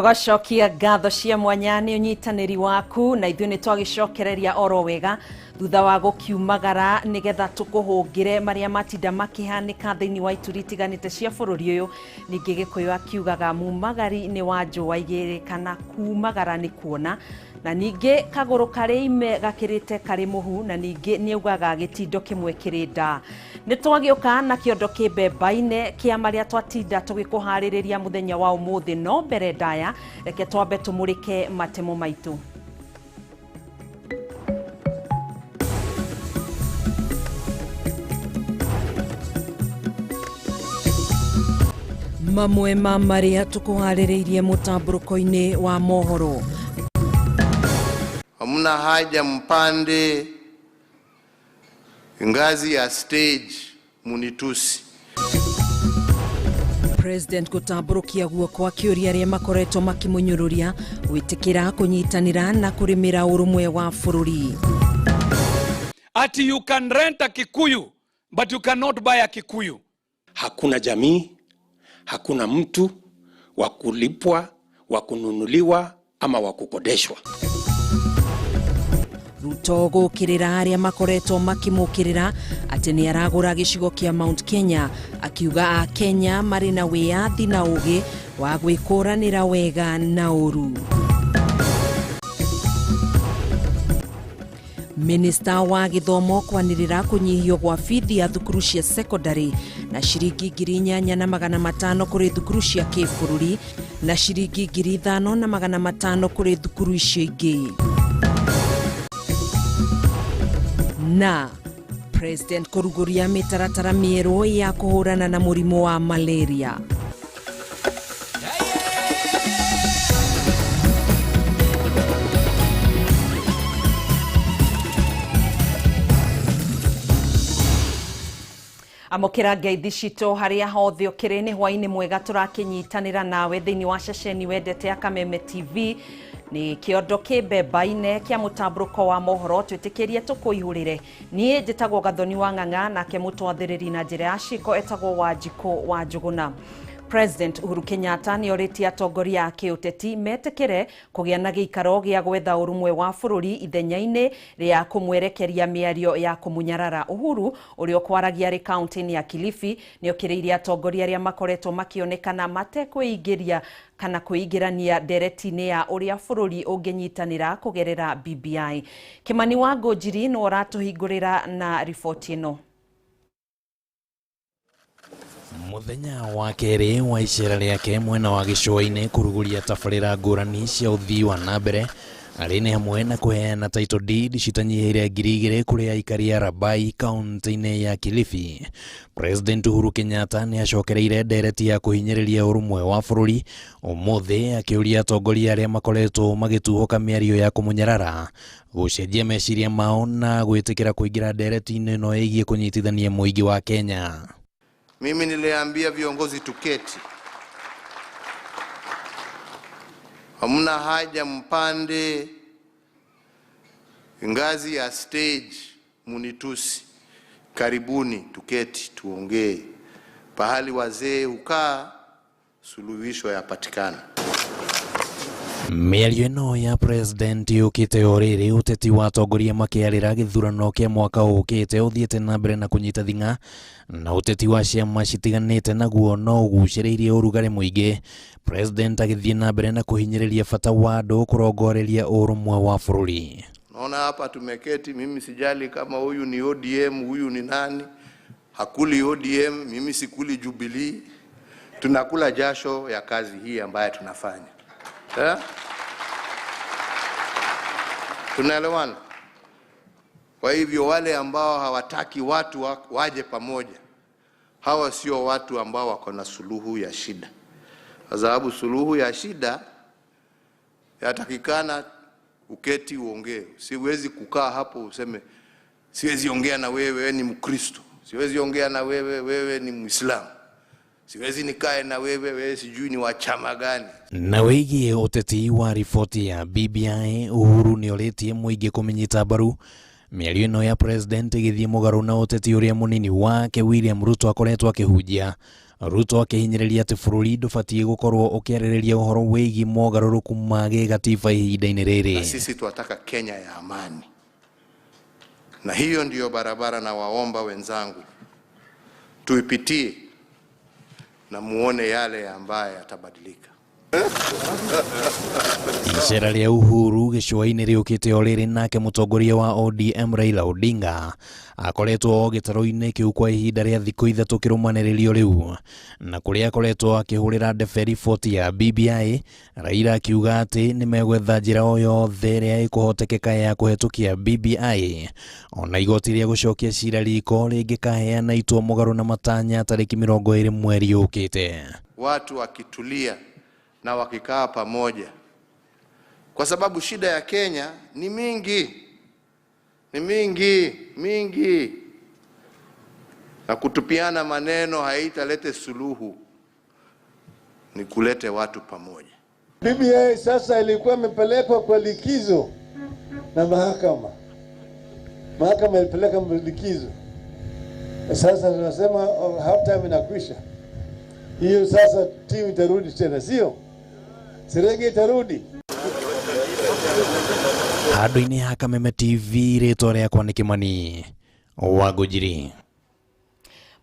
Tũgacokia ngatho cia mwanya nĩ ũnyitanĩri waku na ithuĩ nĩ twagĩcokereria oro wega thutha wa gũkiumagara nĩgetha tũkũhũngĩre marĩa matinda makĩhanĩka thĩinĩ wa ituri itiganĩte cia bũrũri ũyũ. Ningĩ Gĩkũyũ akiugaga mumagari nĩ wa njũa igĩrĩ kana kumagara nĩ kuona, na ningĩ kagũrũ karĩ ime gakĩrĩte karĩ mũhu, na ningĩ nĩ augaga gĩtindo kĩmwe kĩrĩ nda. Nĩ twagĩũka na kĩondo kĩmbembaine kĩa marĩa twatinda tũgĩkũharĩrĩria mũthenya wa ũmũthĩ, no mbere ndaya reke twambe tũmũrĩke matemo maitũ. Mamwe ma marĩa tũkũharĩrĩirie mũtambũrũko-inĩ wa mohoro. Hamna haja mpande ngazi ya stage munitusi. President gũtambũrũkia guoko akĩũria arĩa makoretwo makĩmũnyũrũria gwĩtĩkĩra kũnyitanĩra na kũrĩmĩra ũrũmwe wa bũrũri. Ati you can rent a Kikuyu but you cannot buy a Kikuyu. Hakuna jamii, hakuna mtu wa kulipwa, wa kununuliwa ama wa kukodeshwa. Ruto gũkĩrĩra arĩa makoretwo makĩmũkĩrĩra atĩ nĩ aragũra gĩcigo kĩa Mount Kenya, akiuga a Kenya marĩ na wĩyathi na ũgĩ wa gwĩkũranĩra wega na ũru. Minista wa gĩthomo kwanĩrĩra kũnyihio gwa bithi ya thukuru cia secondary na ciringi 8500 kũrĩ thukuru cia kĩbũrũri na ciringi 5500 kũrĩ thukuru icio ingĩ. Na President kũrugũria mĩtaratara mĩerũ ya kũhũrana na mũrimũ wa malaria. Amũkĩra ngeithi citũ harĩa hothe ũkĩrĩ, nĩ hwainĩ mwega tũrakĩnyitanĩra nawe thĩinĩ wa ceceni wendete ya Kameme TV. Nĩ kĩondo kĩmbembaine kĩa mũtambũrũko wa mohoro twĩtĩkĩrie tũkũihũrĩre. Niĩ njĩtagwo Gathoni wa Ng'ang'a, nake mũtwathĩrĩri na njĩra ya ciko etagwo Wanjikũ wa Njũgũna. President Uhuru Kenyatta nĩ orĩtie atongoria a kĩũteti metĩkĩre kũgĩa na gĩikaro gĩa gwetha ũrũmwe wa bũrũri ithenya-inĩ rĩa kũmwerekeria mĩario ya kũmũnyarara. Uhuru ũrĩa ũkwaragia arĩ kaunti-inĩ ya Kilifi nĩ okĩrĩirie atongoria arĩa makoretwo makĩonekana matekwĩingĩria kana kwĩingĩrania ndereti-inĩ ya ũrĩa bũrũri ũngĩnyitanĩra kũgerera BBI. Kĩmani wa Ngũnjiri nĩwe ũratũhingũrĩra na riboti ĩno. Mũthenya wa kerĩ wa icera rĩake mwena wa gĩcũa-inĩ kũrugũria tabarĩra ngũrani cia ũthii wa na mbere arĩ nĩ hamwe na kũheana title deed citanyihĩire 2000 kũrĩ aikari a Rabai kaunti-inĩ ya Kilifi. President Uhuru Kenyatta nĩ acokereire ndereti ya kũhinyĩrĩria ũrũmwe wa bũrũri ũmũthĩ akĩũria atongoria arĩa makoretwo magĩtuhũka mĩario ya kũmũnyarara gũcenjia meciria mao na gwĩtĩkĩra kũingĩra ndereti-inĩ ĩno ĩgiĩ kũnyitithania mũingĩ wa Kenya. Mimi niliambia viongozi tuketi, hamna haja mpande ngazi ya stage munitusi. Karibuni tuketi tuongee, pahali wazee hukaa suluhisho yapatikana. Mĩario ĩno ya president yũkĩte o rĩrĩ ũteti wa atongoria makĩarĩra gĩthurano kĩa mwaka ũkĩte ũthiĩte na mbere na kũnyita thing'a na ũteti wa ciama citiganĩte naguo no ũgucĩrĩirie ũrugarĩ mũingĩ. President agĩthiĩ na mbere na kũhinyĩrĩria bata wa andũ kũrongoreria ũrũmwe wa bũrũri. Naona hapa tumeketi, mimi sijali kama huyu ni ODM, huyu ni nani, hakuli ODM, mimi sikuli Jubilee. Tunakula jasho ya kazi hii ambayo tunafanya. Tunaelewana? Kwa hivyo wale ambao hawataki watu waje pamoja, hawa sio watu ambao wako na suluhu ya shida. Kwa sababu suluhu ya shida yatakikana uketi uongee. Siwezi kukaa hapo useme siwezi ongea na wewe, wewe ni Mkristo. Siwezi ongea na wewe, wewe ni Muislamu. Siwezi nikae na wewe, wewe sijui ni wa chama gani. Na wĩgiĩ ũteti wa riboti ya BBI, Uhuru nĩ orĩtie mũingĩ kũmĩnyita mbaru. Mĩario ĩno ya president ĩgĩthiĩ mũgarũ na ũteti ũrĩa mũnini wake William Ruto akoretwo akĩhunjia. Ruto akĩhinyĩrĩria atĩ bũrũri ndũbatiĩ gũkorwo ũkĩarĩrĩria ũhoro wĩgiĩ mogarũrũku ma gĩgatiba ihinda-inĩ rĩrĩ. Na sisi twataka Kenya ya amani, na hiyo ndiyo barabara na waomba wenzangu tuipitie na muone yale ambaye yatabadilika. Icera rĩa Uhuru gĩcũa-inĩ rĩũkĩte o rĩrĩ nake mũtongoria wa ODM Raila Odinga akoretwo o gĩtarũ-inĩ kĩu kwa ihinda rĩa thikũ 3 kĩrũmanĩrĩrio rĩu, na kũrĩa akoretwo akĩhũrĩra ndebe riboti ya BBI. Raila akiuga atĩ nĩmegwetha njĩra o yothe ĩrĩa ĩkũhotekeka ya kũhetũkia BBI ona igoti rĩa gũcokia cira riko rĩngĩkaheana itua mũgarũ na matanya tarĩki 20 mweri ũkĩte. Watu wakitulia na wakikaa pamoja, kwa sababu shida ya Kenya ni mingi, ni mingi mingi, na kutupiana maneno haitalete suluhu, ni kulete watu pamoja. BBI sasa ilikuwa imepelekwa kwa likizo na mahakama, mahakama ilipeleka likizo. Sasa tunasema half time inakwisha, hiyo sasa timu itarudi tena, sio Serenge itarudi. Handũ-inĩ ha Kameme TV, rĩtwa rĩakwa nĩ Kimani wa Ngũnjiri.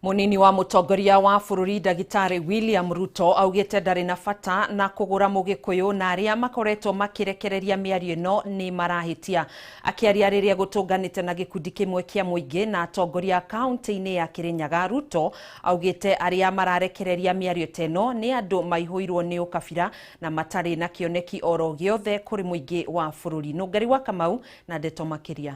Munini wa mũtongoria wa bũrũri Ndagĩtarĩ William Ruto augĩte ndarĩ na bata na kũgũra mũgĩkũyũ na arĩa makoretwo makĩrekereria mĩario ĩno nĩ marahĩtia. Akĩaria rĩrĩa gũtũnganĩte na gĩkundi kĩmwe kĩa mũingĩ na atongoria kaunti-inĩ ya Kĩrĩnyaga, Ruto augĩte arĩa mararekereria mĩario ta ĩno nĩ andũ maihũirwo nĩ ũkabira na matarĩ na kĩoneki oro gĩothe kũrĩ mũingĩ wa bũrũri. Nũngari wa Kamau na ndeto makĩria.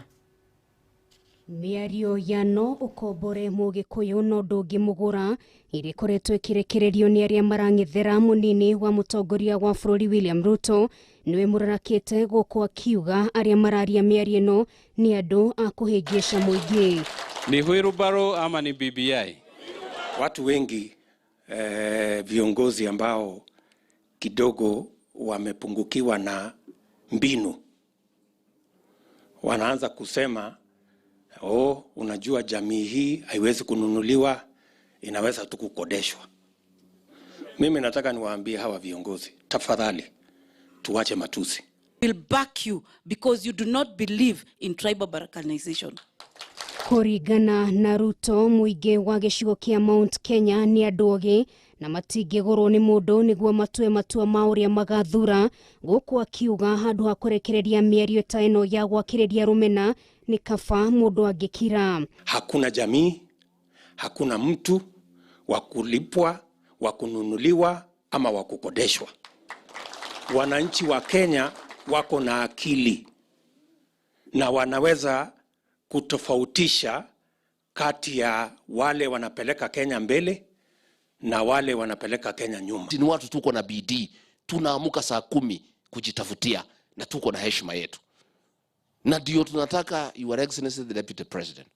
Mĩario ya no ũkombore mũgĩkũyũ no ndũngĩmũgũra ĩrĩa ĩkoretwo ĩkĩrekererio nĩ arĩa marang'ethera mũnini wa mũtongoria wa bũrũri William Ruto nĩwe mũrarakĩte gũkũ akiuga arĩa mararia mĩario ĩno nĩ andũ a kũhĩngĩca mũingĩ. Ni wheelbarrow ama ni BBI? Watu wengi viongozi ambao kidogo wamepungukiwa na mbinu wanaanza kusema, oh, unajua jamii hii haiwezi kununuliwa, inaweza tu kukodeshwa. Mimi nataka niwaambie hawa viongozi, tafadhali tuache matusi. Will back you because you do not believe in tribal balkanization. Kũringana na Ruto, mũingĩ wa gĩcigo kĩa Mount Kenya nĩ andũ ogĩ na matingĩgũrwo nĩ mũndũ nĩguo matue matua ma ũrĩa magathura, gũkũ akiuga handũ ha kũrekereria mĩario ta ĩno ya gwakĩrĩria rũmena nĩ kaba mũndũ angĩkira. Hakuna jamii, hakuna mtu wa kulipwa, wa kununuliwa ama wa kukodeshwa. Wananchi wa Kenya wako na akili na wanaweza kutofautisha kati ya wale wanapeleka Kenya mbele na wale wanapeleka Kenya nyuma. Ni watu tuko na bidii, tunaamuka saa 10 kujitafutia na tuko na heshima yetu. Na ndio tunataka Your Excellency the Deputy President,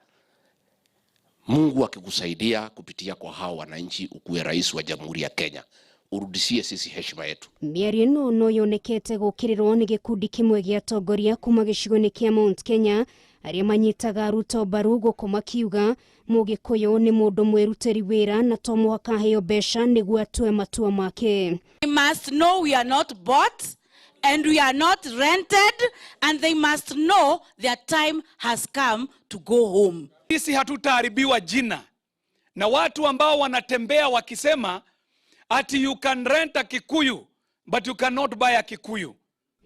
Mungu akikusaidia kupitia kwa hao wananchi ukuwe rais wa Jamhuri ya Kenya, urudishie sisi heshima yetu. Mĩario ĩno no yonekete gũkĩrĩrwo nĩ gĩkundi kĩmwe gĩa atongoria kuma gĩcigo-inĩ kĩa Mount Kenya arĩa manyitaga Ruto mbaru gũkũ makiuga mũgĩkũyũ nĩ mũndũ mwĩrutĩri wĩra na to mũhaka aheo mbeca nĩguo atue matua make. They must know we are not bought and we are not rented, and they must know their time has come to go home. Sisi hatutaharibiwa jina na watu ambao wanatembea wakisema ati you can rent a Kikuyu but you cannot buy a Kikuyu.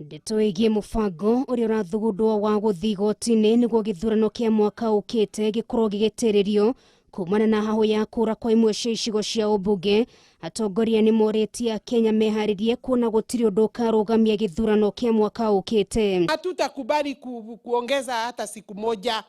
Ndeto ĩgiĩ mũbango ũrĩa ũrathugundwo wa gũthiĩ igoti-inĩ nĩguo gĩthurano kĩa mwaka ũkĩte gĩkorwo gĩgĩtĩrĩrio kumana na hahũ ya kũra kwa imwe cia icigo cia ũmbunge, atongoria nĩ morĩtie Akenya meharĩrie kuona gũtirĩ ũndũ ũkarũgamia gĩthurano kĩa mwaka ũkĩte. Hatutakubali kuongeza hata siku moja.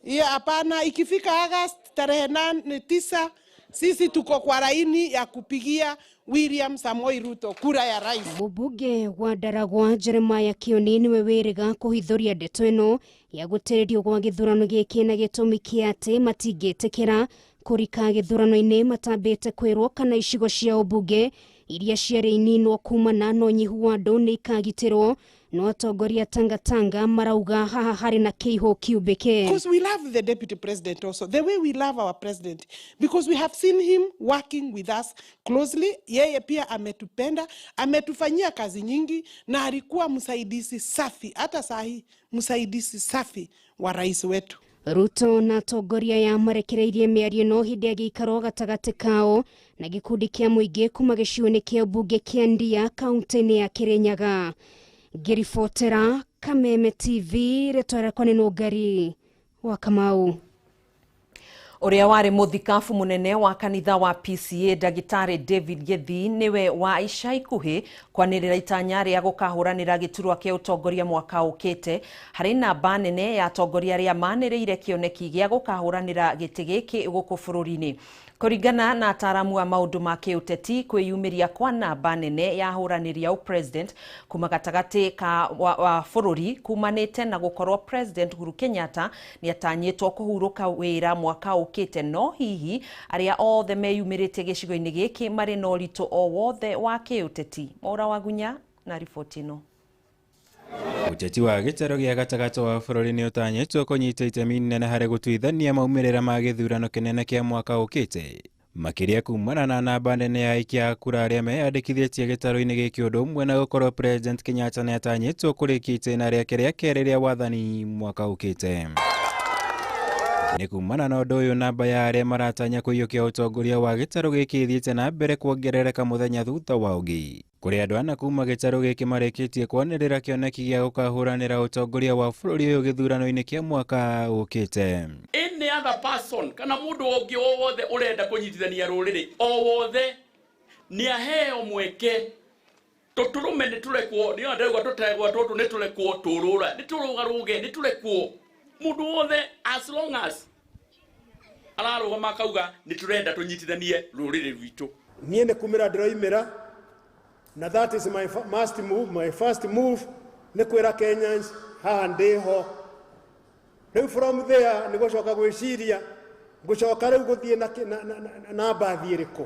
Hiyo hapana. Ikifika August tarehe 9 sisi tuko kwa laini ya kupigia William Samoei Ruto kura ya rais. Mũmbunge wa Ndaragwa Jeremiah Kioni niwe wĩrĩga kũhithũria ndeto ĩno ya gũtĩrĩrio gwa gĩthurano gĩkĩ na gĩtũmi kĩa atĩ matingĩtĩkĩra kũrika gĩthurano-inĩ matambĩte kwĩrwo kana icigo cia ũmbunge iria ciarĩ ininwo kumana na ũnyihu wa andũ nĩ ikagitĩrwo no atongoria Tangatanga marauga haha harĩ na kĩihũ kiumbĩke. Because we love the deputy president also, the way we love our president, because we have seen him working with us closely. Yeye pia ametupenda, ametufanyia kazi nyingi na alikuwa msaidizi safi, hata sahi msaidizi safi wa rais wetu. Ruto na atongoria ya marekereirie mĩario ĩno hĩndĩ ya gĩikaro gatagatĩ kao na gĩkundi kĩa mũingĩ kuma gĩcigo-inĩ kĩa mbunge kĩa Ndia kaunti-inĩ ya Kirinyaga. Ngĩribotera Kameme TV, rĩtwa rĩakwa nĩ Nũngari wa Kamau. Ũrĩa warĩ mũthikabu mũnene wa kanitha wa PCA ndagĩtarĩ David Gĩthii nĩwe wa ica ikuhĩ kwanĩrĩra itanya rĩa gũkahũranĩra gĩturwa kĩa ũtongoria mwaka ũkĩte harĩ namba nene ya atongoria arĩa manĩrĩire kĩoneki gĩa gũkahũranĩra gĩtĩ gĩkĩ gũkũ bũrũri-inĩ. Kũringana na ataaramu a maũndũ ma kĩũteti, kwĩyumĩria kwa namba nene ya ahũranĩri a ũpresident kuma gatagatĩ ka wa bũrũri kumanĩte na gũkorwo President Uhuru Kenyatta nĩatanyĩtwo kũhurũka wĩra mwaka ũkĩte, no hihi arĩa othe meyumĩrĩtie gĩcigo-inĩ gĩkĩ marĩ na ũritũ o wothe wa kĩũteti? Maura Wagunya na riboti ĩno. Ũteti wa gĩtarũ gĩa gatagatĩ wa bũrũri nĩ ũtanyĩtwo kũnyita itemi inene harĩ gũtuithania maumĩrĩra ma gĩthurano kĩnene kĩa mwaka ũkĩte, makĩria kumana na namba nene ya aikia a kura arĩa meyandĩkithĩtie gĩtarũ-inĩ gĩkĩ, ũndũ ũmwe na gũkorwo President Kenyatta nĩatanyĩtwo kũrĩkia itĩna rĩake rĩa kerĩ rĩa wathani mwaka ũkĩte. Nĩ kumana na ũndũ ũyũ, namba ya arĩa maratanya kũiyũkia ũtongoria wa gĩtarũ gĩkĩ ĩthiĩte na mbere kuongerereka mũthenya thutha wa ũngĩ. Kũrĩ andũ ana kuma gĩtarũ gĩkĩ marĩkĩtie kwanĩrĩra kĩoneki gĩa gũkahũranĩra ũtongoria wa bũrũri ũyũ gĩthurano-inĩ kĩa mwaka ũkĩte. Any other person kana mũndũ ũngĩ o wothe ũrenda kũnyitithania rũrĩrĩ o wothe nĩ aheo mweke. Tũtũrũme nĩ tũrekwo, nĩ ndauga tũtegwa tũtũ nĩ tũrekwo tũrũra, nĩ tũrũgarũge, nĩ tũrekwo. Mũndũ wothe as long as ararũgama akauga nĩ tũrenda tũnyitithanie rũrĩrĩ rwitũ. Niĩ nĩ kumĩra ndĩroimĩra, na that is my must move, my first move nĩ kwĩra Kenyans haha ndĩho. Rĩu from there nĩ gũcoka gwĩciria ngũcoka rĩu gũthiĩ na mbathi ĩrĩkũ,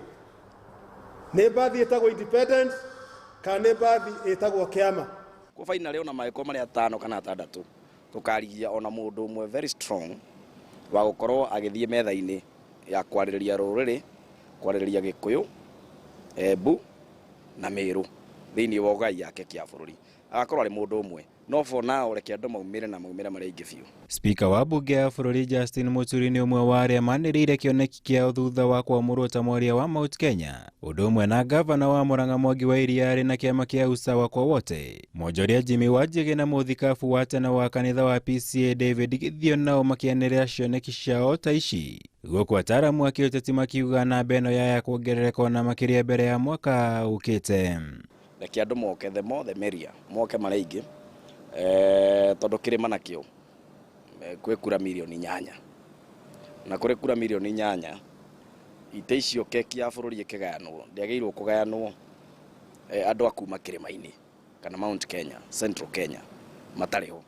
nĩ mbathi ĩtagwo independent kana nĩ mbathi ĩtagwo kĩama. Kwa finally ona mangĩkorwo marĩ atano kana atandatũ, tũkarigia ona mũndũ ũmwe very strong wa gũkorwo agĩthiĩ metha-inĩ ya kwarĩrĩria rũrĩrĩ, kwarĩrĩria Gĩkũyũ, Embu na Meru thĩinĩ wa ũgai yake kĩa bũrũri, agakorwo arĩ mũndũ ũmwe. No for now reke andũ maumĩre na maumĩre marĩ aingĩ biũ. Spika wa bunge ya bũrũri Justin Muturi nĩ ũmwe wa arĩa manĩrĩire kĩoneki kĩao thutha wa kwamũrwo ta mwaria wa Mount Kenya, ũndũ ũmwe na gavana wa Murang'a Mwangi wa Iria arĩ na kĩama kĩa Usawa kwa Wote, mwonjoria Jimmy Wanjigi na mũthikabu wa tene wa kanitha wa PCA David Githio nao makĩanĩrĩra cioneki ciao ta ici, gũkũ ataaramu a kĩũteti makiuga namba ĩno yaya kuongerereka ona makĩria mbere ya mwaka ũkĩte. Reke andũ moke, the more the merrier, moke marĩ aingĩ, tondũ kĩrĩma nakĩo kwĩ kura mirioni 8, na kũrĩ kura mirioni 8 ite icio keki ya bũrũri ĩkĩgayanwo ndĩagĩrĩirwo kũgayanwo andũ a kuma kĩrĩma-inĩ kana Mount Kenya, Central Kenya matarĩ ho.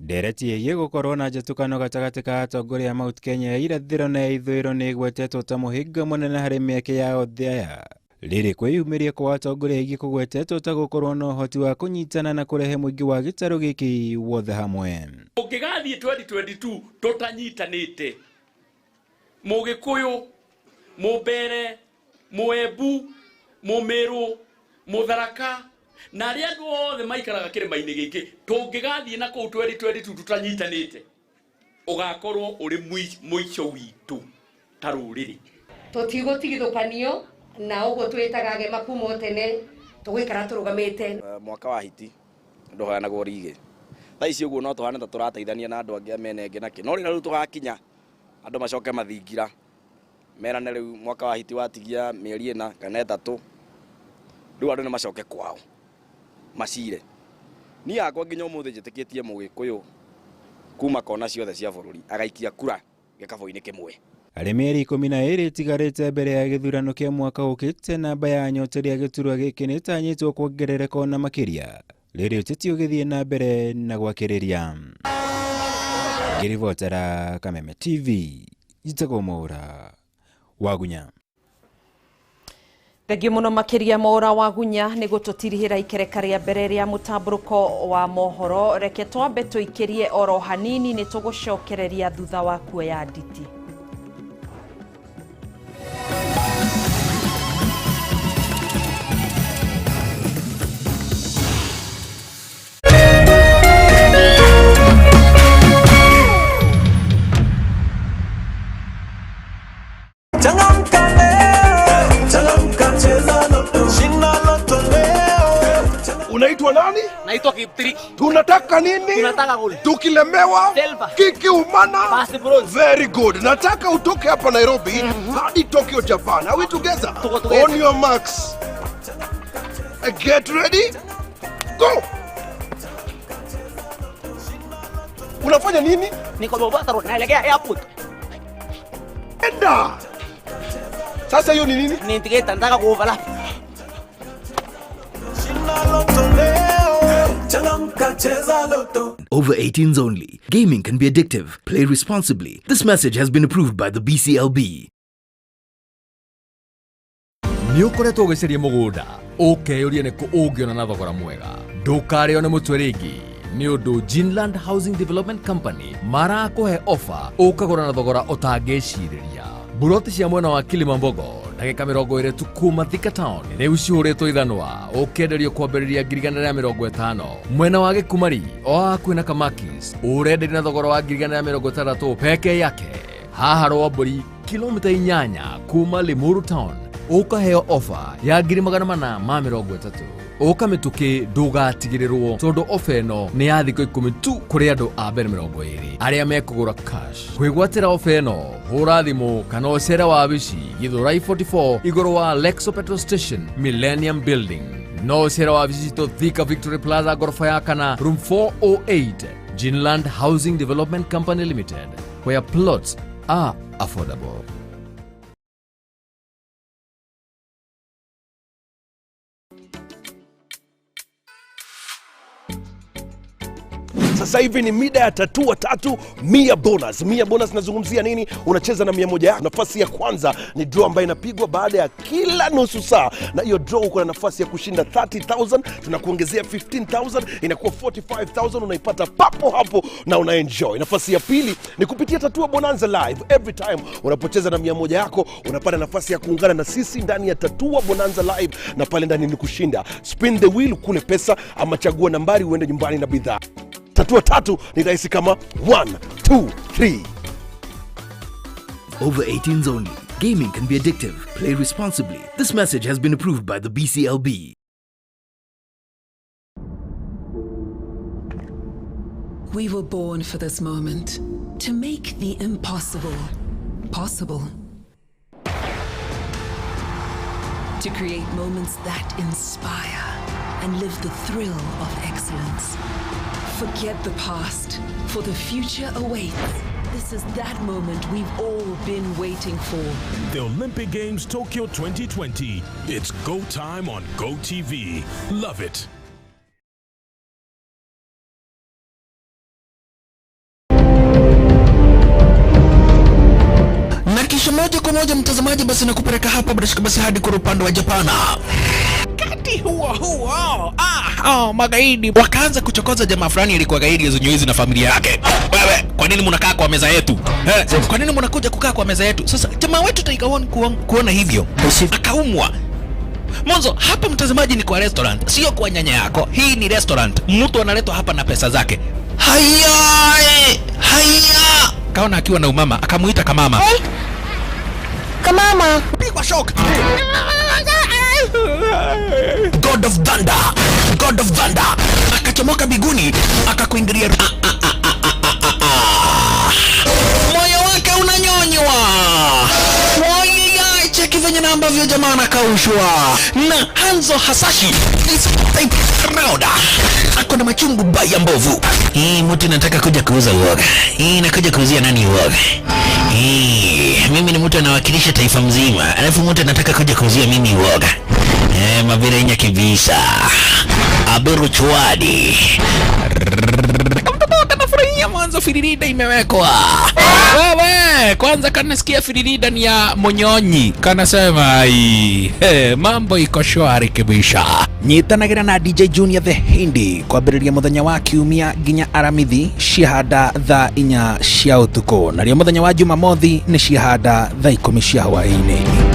Ndereti ĩgiĩ gũkorwo na njatũkano gatagatĩ ka atongoria a Mount Kenya ya irathĩro na ya ithũĩro nĩ ĩgwetetwo ta mũhĩnga mũnene harĩ mĩeke ya othe aya. Rĩrĩ kwĩyumĩria kwa atongoria aingĩ kũgwetetwo ta gũkorwo na ũhoti wa kũnyitana na kũrehe mũingĩ wa gĩtarũ gĩkĩ wothe hamwe. Ũngĩgathiĩ 2022 tũtanyitanĩte, Mũgĩkũyũ, Mũmbere, Mũembu, Mũmĩrũ, Mũtharaka na arĩa andũ othe maikaraga kĩrĩma-inĩ gĩkĩ, tũngĩgathiĩ na kũu 2022 tũtanyitanĩte, ũgakorwo ũrĩ mũico witũ ta rũrĩrĩ. Tũtigũtigithũkanio na ũguo twĩtaga agema kuma tene, tũgũikara tũrũgamĩte. Mwaka wa hiti ndũheanagwo rigĩ. Thaa ici ũguo no tũhane ta tũrateithania na andũ angĩ a mĩena ĩngĩ nakĩ, no rĩrĩa rĩu tũgakinya andũ macoke mathingira merane rĩu mwaka wa hiti watigia mĩeri 4 kana 3, rĩu andũ nĩ macoke kwao macire. Niĩ hakwa nginya ũmũthĩ njĩtĩkĩtie Mũgĩkũyũ kuma kona ciothe cia bũrũri agaikia kura gĩkabũ-inĩ kĩmwe. Harĩ mĩeri 12 ĩtigarĩte mbere ya gĩthurano kĩa mwaka ũkĩte, namba ya anyoteri a gĩturwa gĩkĩ nĩ ĩtanyĩtwo kuongerereka ona makĩria rĩrĩ ũteti ũgĩthiĩ na mbere na gwakĩrĩria. Ngĩribotera Kameme TV, njĩtagwo Mwaura Wagunya. Thengiũ mũno makĩria Mwaũra wa Gunya nĩ gũtũtirihĩra ikereka rĩa mbere rĩa mũtambũrũko wa mohoro. Reke twambe tũikĩrie oro hanini, nĩ tũgũcokereria thutha wa kuoya nditi. Changamka leo, changamka, cheza loto, shinda loto leo. Unaitwa nani? Naitwa Kiptriki. Tunataka nini? Tunataka goli. Tukilemewa Silver. Kikiumana. Basi bronze. Very good. Nataka utoke hapa Nairobi hadi Tokyo, Japan. Are we together? Tuko together. On your marks. Get ready. Go. Unafanya nini? Niko Mombasa Road, naelekea airport. Enda. Sasa hiyo ni nini? Ni indicator, nataka kuoverlap. Shinda loto leo, changamka, cheza loto. Over 18s only. Gaming can be addictive. Play responsibly. This message has been approved by the BCLB. Nĩ ũkoretwo ũgĩcaria mũgũnda ũkeyũria nĩ kũ ũngĩona na thogora mwega. Ndũkarĩo nĩ mũtwe rĩngĩ nĩ ũndũ Ginland Housing Development Company marakũhe ofa ũkagũra na thogora ũtangĩcirĩria. Buroti cia mwena wa Kilimambogo ndagĩka 20 tu kuma Thika Town rĩu cihũrĩtwo ithanwa ũkĩenderio kwambĩrĩria 150,000. Mwena wa Gĩkumari o hakuhĩ na Kamakis ũrenderio na thogora wa 160,000 peke yake. Haha Rwambũri kilomita 8 kuma Limuru Town ũkaheo ofa ya 430,000. Ũka mĩtũkĩ ndũgatigĩrĩrwo tondũ ofa ĩno nĩ ya thikũ 10 tu kũrĩ andũ a mbere 20 arĩa mekũgũra cash. Kwĩgwatĩra ofa ĩno hũra thimũ kana ũcere wabici Githurai 44 igũrũ wa Lexo Petrol Station Millennium Building. No ũcere wabici citũ Thika Victory Plaza ngoroba ya kana room 408. Ginland Housing Development Company Limited, where plots are affordable. Sasa hivi ni mida ya tatua tatu 100 bonus. 100 bonus nazungumzia nini? Unacheza na 100 yako. Nafasi ya kwanza ni draw ambayo inapigwa baada ya kila nusu saa, na hiyo draw uko na nafasi ya kushinda 30,000, tunakuongezea 15,000, inakuwa 45,000, unaipata papo hapo na unaenjoy. Nafasi ya pili ni kupitia Tatua Bonanza Live. Every time unapocheza na 100 yako unapata nafasi ya kuungana na sisi ndani ya Tatua Bonanza Live, na pale ndani ni kushinda. Spin the wheel kule pesa, ama chagua nambari uende nyumbani na bidhaa. Tatua tatu ni rahisi kama 1 2 3. Over 18s only. Gaming can be addictive. Play responsibly. This message has been approved by the BCLB. We were born for this moment, to make the impossible possible. To create moments that inspire and live the thrill of excellence. Forget the past, for the future awaits. This is that moment we've all been waiting for. The Olympic Games Tokyo 2020. It's go time on Go TV. Love it. Na kisha moja kwa moja mtazamaji, basi nakupeleka hapa bila shaka basi hadi kwa upande wa Japana. Wakati huo huo, magaidi wakaanza kuchokoza jamaa fulani alikuwa gaidi zenye na familia yake. Wewe, kwa nini mnakaa kwa meza yetu? Kwa nini mnakuja kukaa kwa meza yetu? Sasa jamaa wetu Tiger One kuona hivyo akaumwa. Mwanzo hapa mtazamaji ni kwa restaurant, sio kwa nyanya yako. Hii ni restaurant. Mtu analetwa hapa na pesa zake. Haya, haya. Kaona akiwa na umama, akamuita kamama. Hey. Kamama. Pigwa shock. God of Thunder, God of Thunder akachomoka biguni akakuingilia. Moyo wake unanyonywa. Moyo cheki venye na ambavyo jamaa anakaushwa na Hanzo Hasashi this type round. Ako na machungu baya mbovu. Hii mtu nataka kuja kuuza uoga. Hii nakuja kuuzia nani uoga? Hii mimi ni mtu anawakilisha taifa mzima, alafu mtu anataka kuja kuuzia mimi uoga. Mabirenya kibisa. Aberu chwadi. Kama mtoto anafurahia mwanzo firirida imewekwa. Wewe Kwanza kanasikia firiri ndani ya munyonyi, kanasema ai, hey, mambo iko shwari kibisha. Nyitanagĩra na DJ Junior the Hindi kwambĩrĩria mũthenya wa kiumia nginya aramithi ciahanda thaa 4 cia ũtukũ, narĩo mũthenya wa Jumamothi nĩ ciahanda thaa 10 cia hwaĩ-inĩ.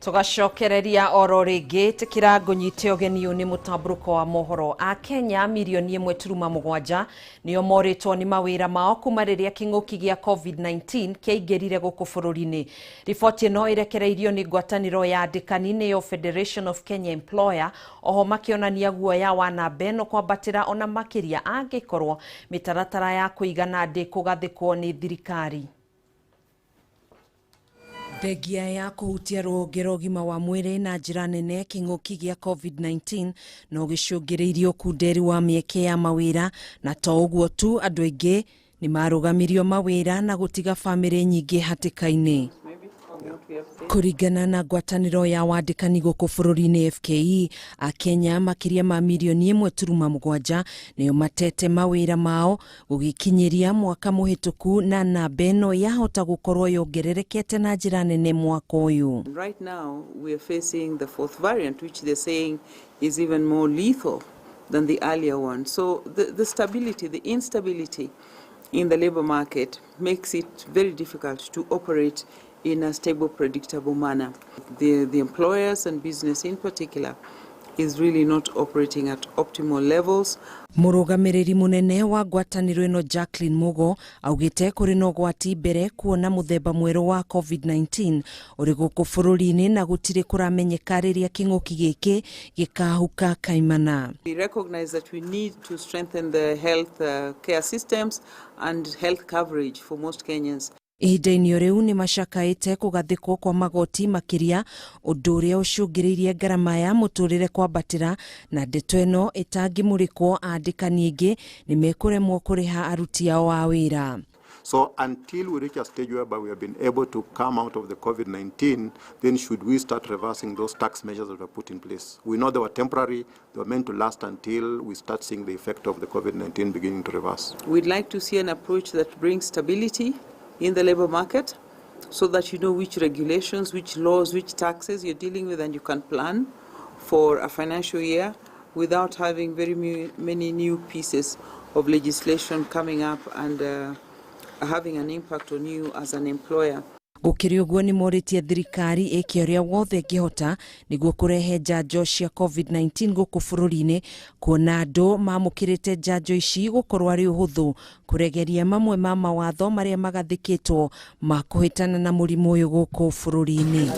Tugacokereria oro rĩngĩ tĩkĩra ngũnyite ũgeni ũyũ nĩ mũtambũrũko wa mohoro. A Kenya mirioni 1.7 nĩo morĩtwo nĩ mawĩra mao kuma rĩrĩa kĩng'ũki gĩa COVID-19 kĩaingĩrire gũkũ bũrũri-inĩ. Riboti ĩno ĩrekereirio nĩ ngwatanĩro ya andĩkani nĩyo Federation of Kenya Employer, oho makĩonania guoya wa namba ĩno kwambatĩra ona makĩria angĩkorwo mĩtaratara ya kũigana ndĩkũgathĩkwo nĩ thirikari. Thengia ya kũhutia rũhonge rwa ũgima wa mwĩrĩ na njĩra nene kĩng'ũki gĩa COVID-19 no gĩcũngĩrĩirie ũkunderi wa mĩeke ya mawĩra, na to ũguo tu, andũ aingĩ nĩ marũgamirio mawĩra na gũtiga bamĩrĩ nyingĩ hatĩka-inĩ. Kũringana na ngwatanĩro ya wandĩkani gũkũ bũrũri-inĩ FKE, Akenya makĩria ma mirioni 1.7 nĩo matete mawĩra mao gũgĩkinyĩria mwaka mũhĩtũku, na namba ĩno yahota gũkorwo yongererekete na njĩra nene mwaka ũyũ. Right now we are facing the fourth variant, which they're saying is even more lethal than the earlier one. So the stability, the instability in the labor market makes it very difficult to operate in a stable, predictable manner. The employers and business in particular is really not operating at optimal levels. Mũrũgamĩrĩri mũnene wa ngwatanĩro ĩno Jacqueline Mugo augĩte kũrĩ na ũgwati mbere kuona mũthemba mwerũ wa COVID-19 ũrĩ gũkũ bũrũri-inĩ na gũtirĩ kũramenyeka rĩrĩa kĩng'ũki gĩkĩ gĩkahuka kaimana. We recognize that we need to strengthen the health care systems and health coverage for most Kenyans. Ihinda-inĩ rĩu nĩ macakaĩte kũgathĩkwo kwa magoti makĩria, ũndũ ũrĩa ũcũngĩrĩirie ngarama ya mũtũrĩre kwambatĩra, na ndeto ĩno ĩtangĩmũrĩkwo andĩkani aingĩ nĩ mekũremwo kũrĩha aruti ao a wĩra. So until we reach a stage whereby we have been able to come out of the COVID-19, then should we start reversing those tax measures that were put in place? We know they were temporary, they were meant to last until we start seeing the effect of the COVID-19 beginning to reverse. We'd like to see an approach that brings stability in the labor market, so that you know which regulations, which laws, which taxes you're dealing with, and you can plan for a financial year without having very many new pieces of legislation coming up and having an impact on you as an employer. Gũkĩrĩ ũguo nĩ morĩtie thirikari ĩke ũrĩa wothe ĩngĩhota nĩguo kũrehe njanjo cia COVID-19 gũkũ bũrũri-inĩ, kuona andũ mamũkĩrĩte njanjo ici gũkorwo arĩ ũhũthũ kũregeria mamwe ma mawatho marĩa magathĩkĩtwo ma kũhĩtana na mũrimũ ũyũ gũkũ bũrũri-inĩ.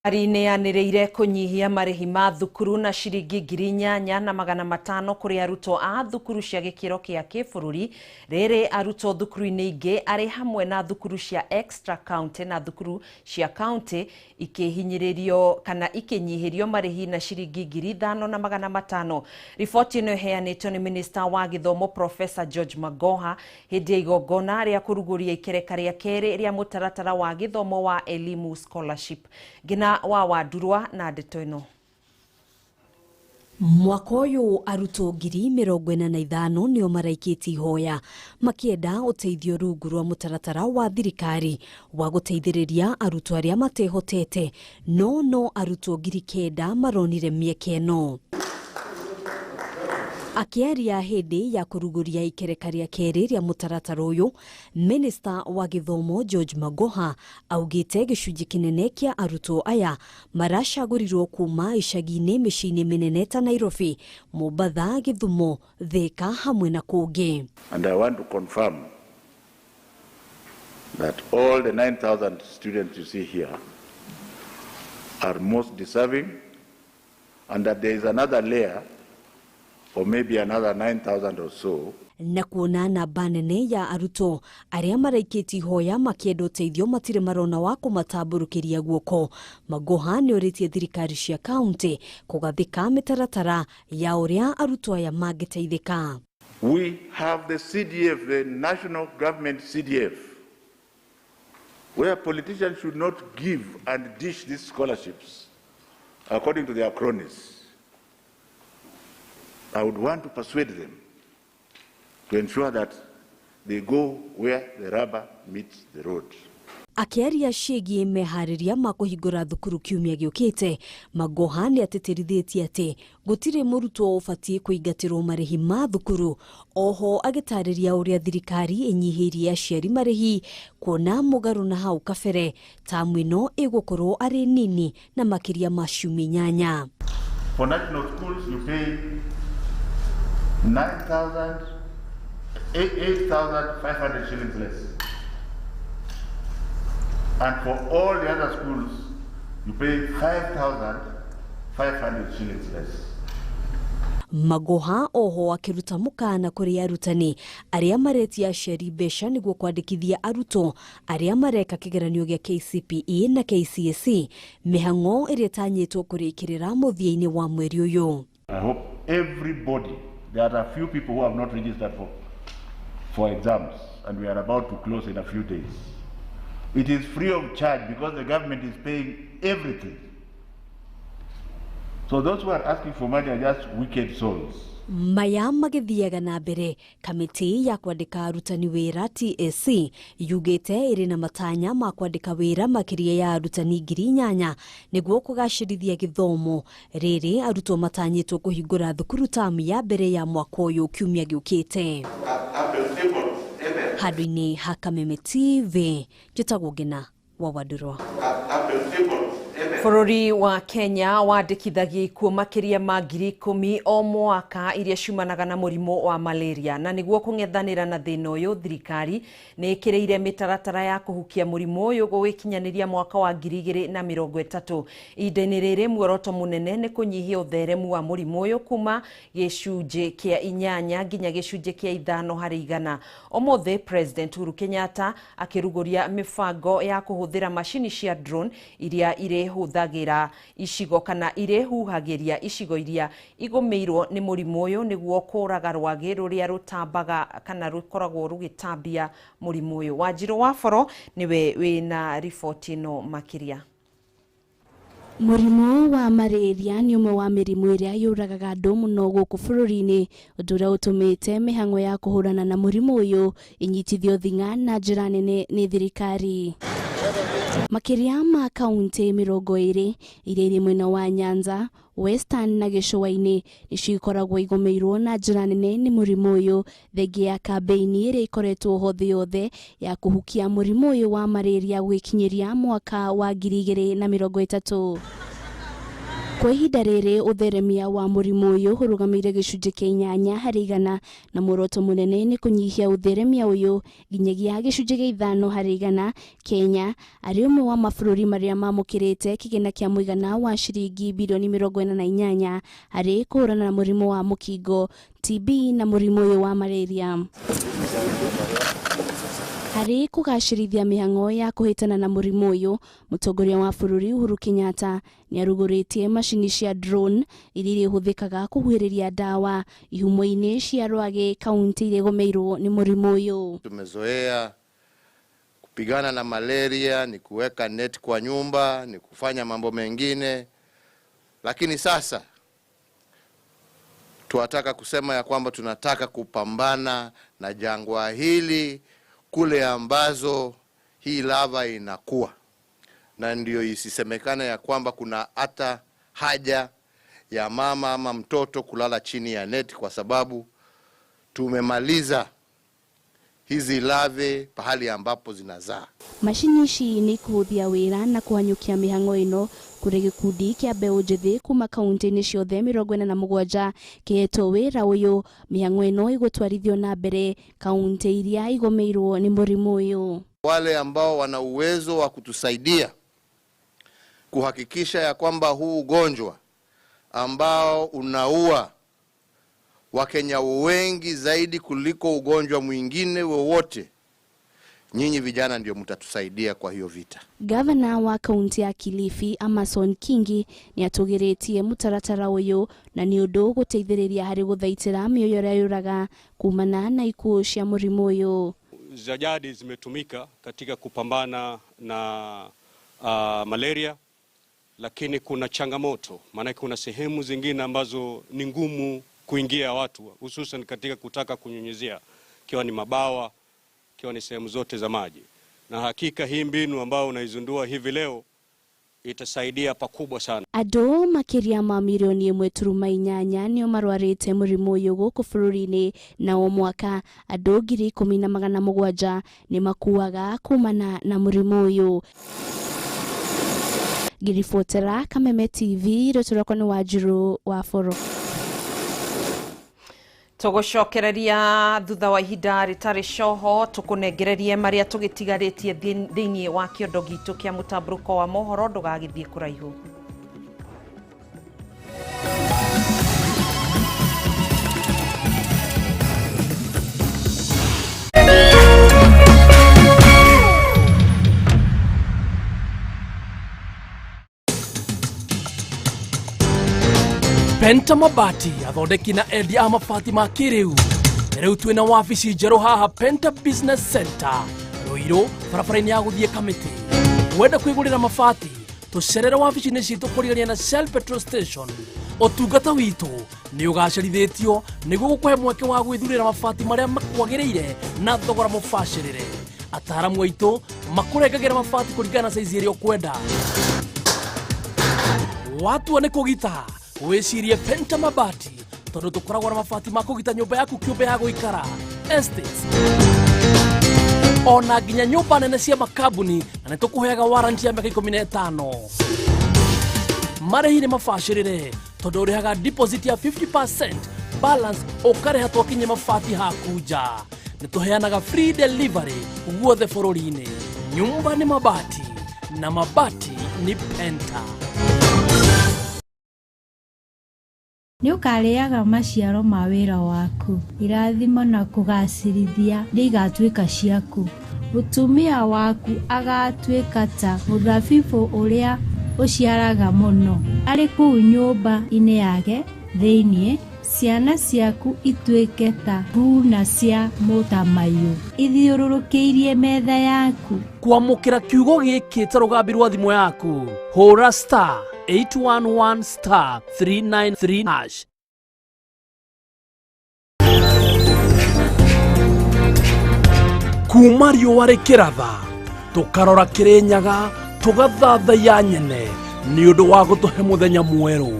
Thirikari nĩ yanĩrĩire kũnyihia marĩhi ma thukuru na ciringi 8,500 kũrĩ arutwo a thukuru cia gĩkĩro kĩa kĩbũrũri, rĩrĩ arutwo thukuru-inĩ ingĩ arĩ hamwe na thukuru cia extra county na thukuru cia county ikĩhinyĩrĩrio kana ikĩnyihĩrio marĩhi na ciringi 5,500. Riboti ĩno ĩheanĩtwo nĩ minista wa gĩthomo Professor George Magoha hĩndĩ ya igongona rĩa kũrugũria ikereka rĩa kerĩ rĩa mũtaratara wa gĩthomo wa Elimu Scholarship. Ngina wa Wandurwa na ndeto ĩno. Mwaka ũyũ arutwo 45,000 nĩo maraikĩtie ihoya makĩenda ũteithio rungu rwa mũtaratara wa thirikari wa gũteithĩrĩria arutwo arĩa matehotete, no arutwo 9,000 maronire mĩeke ĩno. Akĩaria hĩndĩ ya kũrugũria ikereka rĩa kerĩ rĩa mũtaratara ũyũ, minista wa gĩthomo George Magoha augĩte gĩcunjĩ kĩnene kĩa arutwo aya maracagũrirwo kuma icagi-inĩ mĩciĩ-inĩ mĩnene ta Nairobi, Mombatha, Gĩthumo, Thika hamwe na kũngĩ. And I want to confirm that all the 9,000 students you see here are most deserving, and that there is another layer or maybe another 9,000 or so. Na kuona namba nene ya arutwo arĩa maraikĩtie ihoya makĩenda ũteithio matirĩ marona wa kũmatambũrũkĩria guoko, Magoha nĩorĩtie thirikari cia kaunti kũgathĩka mĩtaratara ya ũrĩa arutwo aya mangĩteithĩka. We have the CDF, the national government CDF, where politicians should not give and dish these scholarships according to their cronies. I would want to persuade them to ensure that they go where the rubber meets the road. Akĩaria ciĩgiĩ meharĩria ma kũhingũra thukuru kiumia gĩũkĩte, Magoha nĩ atĩtĩrithĩtie atĩ gũtirĩ mũrutwo ũbatiĩ kũingatĩrwo marĩhi ma thukuru. Oho agĩtarĩria ũrĩa thirikari ĩnyihĩirie aciari marĩhi kuona mũgarũ na hau kabere tamu ĩno ĩgũkorwo arĩ nini na makĩria ma ciumia 8. For national schools you pay 8,500 shillings less. And for all the other schools, you pay 5,500 shillings less. Magoha oho akĩruta mũkana kũrĩ arutani arĩa maretia aciari mbeca nĩguo kwandĩkithia arutwo arĩa mareka kĩgeranio gĩa KCPE na KCSE, mĩhang'o ĩrĩa ĩtanyĩtwo kũrĩkĩrĩra mũthia-inĩ wa mweri ũyũ. I hope everybody, there are a few people who have not registered for exams, and we are about to close in a few days. It is free of charge because the government is paying everything. So those who are asking for money are just wicked souls. Maya magĩthiaga na mbere, kamĩtĩ ya kwandĩka arutani wĩra TSC yugĩte ĩrĩ na matanya ma kwandĩka wĩra makĩria ya arutani 8,000 nĩguo kũgacĩrithia gĩthomo. Rĩrĩ arutwo matanyĩtwo kũhingũra thukuru tamu ya mbere ya mwaka ũyũ kiumia gĩũkĩte. Handũ-inĩ ha Kameme TV, njĩtagwo Ngina wa Wandũrwa. Bũrũri wa Kenya wandĩkithagia ikuũ makĩria ma 10,000 o mwaka iria ciumanaga na mũrimũ wa malaria, na nĩguo kũng'ethanĩra na thĩna ũyũ thirikari nĩ ĩkĩrĩire mĩtaratara ya kũhukia mũrimũ ũyũ gũgĩkinyanĩria mwaka wa 2030. Ihinda-inĩ rĩrĩ muoroto mũnene nĩ kũnyihia ũtheremu wa mũrimũ ũyũ kuma gĩcunjĩ kĩa 8 nginya gĩcunjĩ kĩa 5 harĩ igana. Ũmũthĩ President Uhuru Kenyatta akĩrugũria mĩbango ya kũhũthĩra macini cia drone iria irĩhũthagĩra icigo kana irĩhuhagĩria icigo iria igũmĩirwo nĩ mũrimũ ũyũ nĩguo kũraga rwagĩ rũrĩa rũtambaga kana rũkoragwo rũgĩtambia mũrimũ ũyũ. Wanjirũ wa Boro nĩwe wĩna riboti ĩno makĩria. Mũrimũ wa malaria nĩ ũmwe wa mĩrimũ ĩrĩa yũragaga andũ mũno gũkũ bũrũri-inĩ, ũndũ ũrĩa ũtũmĩte mĩhang'o ya kũhũrana na mũrimũ ũyũ ĩnyitithio thing'a na njĩra nene nĩ thirikari. Makĩria ma kaunti 20 iria irĩ mwena wa Nyanza, Western na gĩcũa-inĩ nĩcio ikoragwo igũmĩirwo na njĩra nene nĩ mũrimũ ũyũ, thengia ya kambĩini ĩrĩa ĩkoretwo ho thĩ yothe ya kũhukia mũrimũ ũyũ wa malaria gũgĩkinyĩria mwaka wa 2030. Kwa ihinda rĩrĩ ũtheremia wa mũrimũ ũyũ ũrũgamĩire gĩcunjĩ kĩa 8 harĩ igana, na muoroto mũnene nĩ kũnyihia ũtheremia ũyũ nginyagia gĩcunjĩ kĩa 5 harĩ igana. Kenya arĩ ũmwe wa mabũrũri marĩa mamũkĩrĩte kĩgĩna kĩa mũigana wa ciringi bilioni 48 harĩ kũhũrana na mũrimũ wa mũkingo, TB na mũrimũ ũyũ wa malaria. Harĩ kũgacĩrithia mĩhang'o ya kũhĩtana na mũrimũ ũyũ, mũtongoria wa bũrũri Uhuru Kenyatta nĩarugũrĩtie macini cia drone iria irĩhũthĩkaga kũhuhĩrĩria ndawa ihumo-inĩ cia rwagĩ kaunti iria igũmĩirwo nĩ mũrimũ ũyũ. Tumezoea kupigana na malaria ni kuweka net kwa nyumba, ni kufanya mambo mengine, lakini sasa tuwataka kusema ya kwamba tunataka kupambana na jangwa hili kule ambazo hii lava inakuwa, na ndio isisemekane ya kwamba kuna hata haja ya mama ama mtoto kulala chini ya net, kwa sababu tumemaliza hizi lave pahali ambapo zinazaa. Macini ici nĩ kũhũthia wĩra na kũhanyũkia mĩhang'o ĩno kũrĩ gĩkundi kĩa mbeũ njĩthĩ kuma kaunti-inĩ ciothe 47 kĩhetwo wĩra ũyũ. Mĩhang'o ĩno ĩgũtwarithio na mbere kaunti iria igũmĩirwo nĩ mũrimũ ũyũ. Wale ambao wana uwezo wa kutusaidia kuhakikisha ya kwamba huu ugonjwa ambao unaua Wakenya wengi zaidi kuliko ugonjwa mwingine wowote Nyinyi vijana ndio mtatusaidia kwa hiyo vita. Gavana wa kaunti ya Kilifi Amason Kingi nĩ atũgĩrĩtie mũtaratara ũyũ na nĩ ũndũ gũteithĩrĩria harĩ gũthaitĩra mĩoyo ĩrĩa yũraga kumana na ikuũ cia mũrimũ ũyũ. Za jadi zimetumika katika kupambana na malaria, lakini kuna changamoto, maanake kuna sehemu zingine ambazo ni ngumu kuingia watu, hususan katika kutaka kunyunyizia, ikiwa ni mabawa, ikiwa ni sehemu zote za maji. Na hakika hii mbinu ambayo unaizindua hivi leo itasaidia pakubwa sana. Andũ makĩria ma mirioni 1.8 nĩo marwarĩte mũrimũ ũyũ gũkũ bũrũri-inĩ, na o mwaka andũ 10,700 nĩ makuaga kumana na mũrimũ ũyũ. Ngĩribotera Kameme TV, rĩtwa rĩakwa nĩ Wanjiru wa Boro. Tũgũcokereria thutha wa ihinda rĩtarĩ coho tũkũnengererie marĩa tũgĩtigarĩtie thĩinĩ wa kĩondo gitũ kĩa mũtambũrũko wa mohoro, ndũgagĩthiĩ kũraihu. Penta Mabati athondeki na endia a mabati ma kĩrĩu. Rĩu twĩna wabici njerũ haha Penta Business Center Ruiru, barabara-inĩ ya gũthiĩ Kamĩtĩ. Wenda kwĩgũrĩra mabati, tũcerere wabici-inĩ citũ kũrigania na Shell Petrol Station. Ũtungata witũ nĩ ũgacĩrithĩtio nĩguo gũkũhe mweke wa gwĩthurĩra mabati marĩa makwagĩrĩire na thogora mũbacĩrĩre. Ataaramu aitũ makũrengagĩra mabati kũringana na saizi ĩrĩa ũkwenda. Watua nĩ kũgita, wĩcirie Penta Mabati tondũ tũkoragwo na mabati ma kũgita nyũmba yaku kĩũmbe ya gũikara, estates, ona nginya nyũmba nene cia makambuni, na nĩ tũkũheaga warranty ya mĩaka 15. Marĩhi nĩ mabacĩrĩre tondũ ũrĩhaga deposit ya 50%, balance ũkarĩha twakinye mabati haku nja. Nĩ tũheanaga free delivery guothe bũrũri-inĩ. Nyumba nĩ mabati na mabati nĩ Penta. Nĩũkarĩaga maciaro ma wĩra waku, irathimo na kũgaacĩrithia nĩigatuĩka ciaku. Mũtumia waku agatuĩka ta mũthabibũ ũrĩa ũciaraga mũno, arĩ kũu nyũmba-inĩ yake thĩinĩ. Ciana ciaku ituĩke ta thuuna cia mũtamaiyũ ithiũrũrũkĩirie metha yaku. Kwamũkĩra kiugo gĩkĩ ta rũgambi rwa thimũ yaku, hũra star 811 star 393 hash. Kuma riũa rĩkĩratha tũkarora Kĩrĩnyaga tũgathathaiya nyene nĩ ũndũ wa gũtũhe mũthenya mwerũ.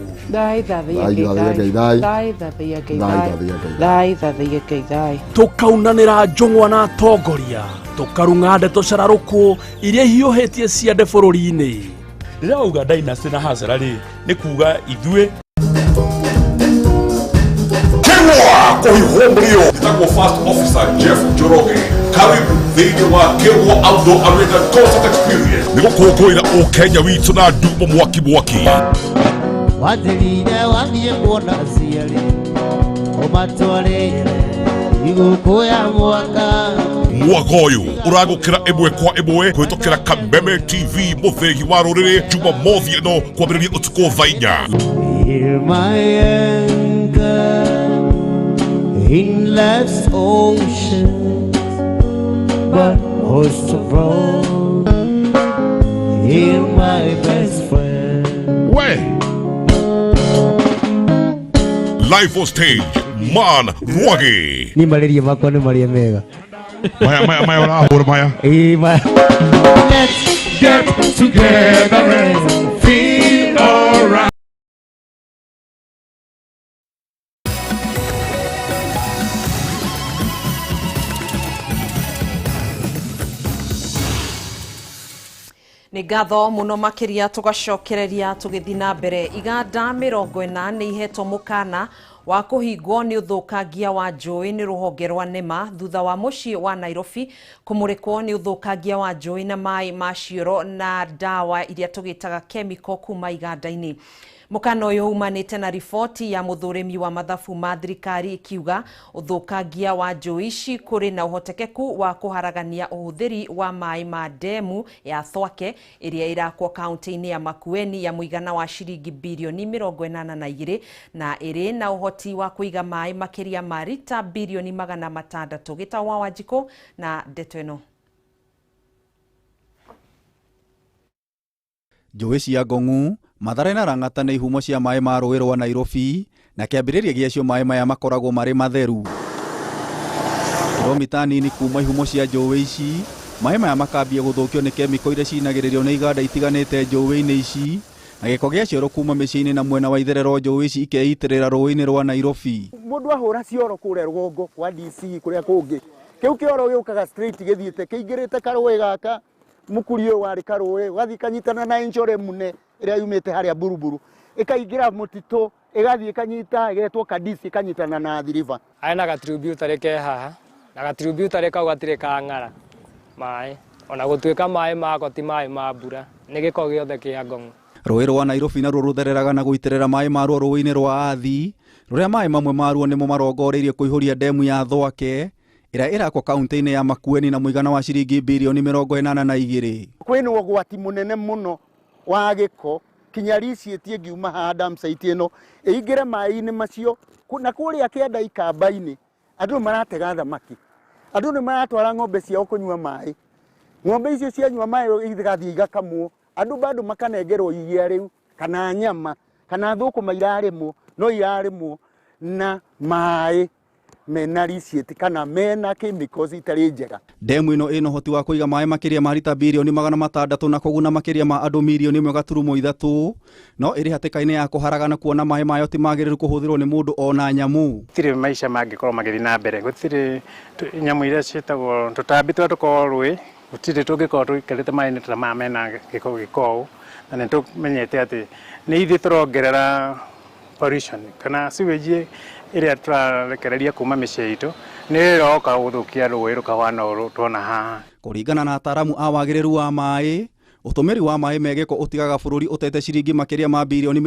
Tũkaunanĩra njũng'wa na atongoria, tũkarung'a ndeto cararũkũ iria ihiũhĩtie ciande bũrũri-inĩ. Rĩrĩa wauga dynasty na hasara rĩ, nĩ kuga ithuĩ Kĩgwa kũhihwo mũrĩo. Njĩtagwo First Officer Jeff Njoroge. Karibu thĩinĩ wa Kĩgwa Outdoor Arena Concert Experience. Nĩ gũkũngũĩra ũkenya witũ na ndumo mwaki mwaki. Wathirire wathiĩ kuona aciari ũmatwarĩre igũkũ ya mwaka. Mwaka ũyũ ũragũkĩra ĩmwe kwa ĩmwe kũhĩtũkĩra Kameme TV mũthĩgi wa rũrĩrĩ Jumamothi ĩno kwambĩrĩria ũtukũ thaa 4. Hear my anchor in life's ocean, but most of all, hear my best friend. We live on stage Man Rwagi. Ni malaria makwa nĩ marĩa mega. Maya maya maya ũrahũra maya. Ĩĩ maya. Let's get together and feel alright. Nĩ ngatho mũno makĩria tũgacokereria tũgĩthiĩ na mbere. Iganda 40 nĩ ihetwo mũkana wa kũhingwo nĩ ũthũkangia wa njũĩ nĩ rũhonge rwa NEMA thutha wa mũciĩ wa Nairobi kũmũrĩkwo nĩ ũthũkangia wa njũĩ na maĩ ma cioro na ndawa iria tũgĩtaga chemical kuma iganda-inĩ. Mũkana ũyũ umanĩte na riboti ya mũthũrĩmi wa mathabu ma thirikari ikiuga ũthũkangia wa njũĩ ici kũrĩ na ũhotekeku wa kũharagania ũhũthĩri wa maĩ ma ndemu ya Thwake ĩrĩa ĩrakwo kaunti-inĩ ya Makueni ya mũigana wa ciringi birioni 82 na ĩrĩ na ũhoti wa kũiga maĩ makĩria ma rita birioni 600. Gĩtau wa Wanjikũ na ndeto ĩno. Njũĩ cia Ngong'u, Mathare na Lang'ata nĩ ihumo cia maĩ ma rũĩ rwa Nairobi na kĩambĩrĩria gĩacio maĩ maya makoragwo marĩ matheru. Kilomita nini kuma ihumo cia njũĩ ici, maĩ maya makambia gũthũkio nĩ kemiko iria cinagĩrĩrio nĩ iganda itiganĩte njũĩ-inĩ ici na gĩko gĩa cioro kuma mĩciĩ-inĩ na mwena wa itherero njũĩ ici ikeitĩrĩra rũĩ-inĩ rwa Nairobi. Mũndũ ahũra cioro kũrĩa rũgongo kwa DC kũrĩa kũngĩ, kĩu kĩoro gĩũkaga straight gĩthiĩte kĩingĩrĩte karũĩ gaka mukuri ũyũ warĩ karũĩ ũgathiĩ kanyitana na Enchore Mune ĩrĩa yumĩte harĩa Buruburu ĩkaingĩra mũtitũ ĩgathiĩ ĩkanyita ĩgetwo Kadisi ĩkanyitana na Athi River. Harĩ na gatributary ke haha na gatributary kau gatirĩ kang'ara maĩ ona gũtuĩka maĩ mako ti maĩ ma mbura nĩ gĩko gĩothe kĩa Ngong'u. Rũĩ rwa Nairobi naruo rũthereraga na gũitĩrĩra maĩ maruo rũĩ-inĩ rwa Athi rũrĩa maĩ mamwe maruo nĩmo marongoreirie kũihũria ndemu ya Thwake ĩrĩa ĩrakwo kaunti-inĩ ya Makueni na mũigana wa ciringi birioni 82. Kwĩna ũgwati mũnene mũno wa gĩko kinya riciĩtie ngiuma haha dam site ĩno ĩingĩre maĩ-inĩ macio na kũrĩa kĩanda ikamba-inĩ andũ maratega thamaki, andũ nĩ maratwara ng'ombe ciao kũnyua maĩ, ng'ombe icio cianyua maĩ igathiĩ igakamwo, andũ bado makanengerwo iria rĩu kana nyama kana thũkũma irarĩmwo no irarĩmwo na maĩ mena riciĩti kana mena chemicals itarĩ njega. Ndemu ĩno ĩna ũhoti wa kũiga maĩ makĩria ma rita birioni 600 na kũguna makĩria ma andũ mirioni 1.3 no ĩrĩ hatĩka-inĩ ya kũharagana kuona maĩ mayo ti magĩrĩru kũhũthĩrwo nĩ mũndũ ona nyamũ. Gũtirĩ maica mangĩkorwo magĩthiĩ na mbere, gũtirĩ nyamũ iria ciĩtagwo tũtambi tũrĩa tũkoragwo rũĩ, gũtirĩ tũngĩkorwo tũikarĩte maĩ-inĩ ta maya mena gĩko gĩko na nĩ tũmenyete atĩ nĩ ithuĩ tũrongerera pollution kana sewage ĩrĩa tũrarekereria kuma mĩciĩ itũ nĩ ĩroka gũthũkia rũĩ rũkahana ũũ tuona haha. Kũringana na ataaramu a wagĩrĩru wa maĩ, ũtũmĩri wa maĩ me gĩko ũtigaga bũrũri ũtete ciringi makĩria ma birioni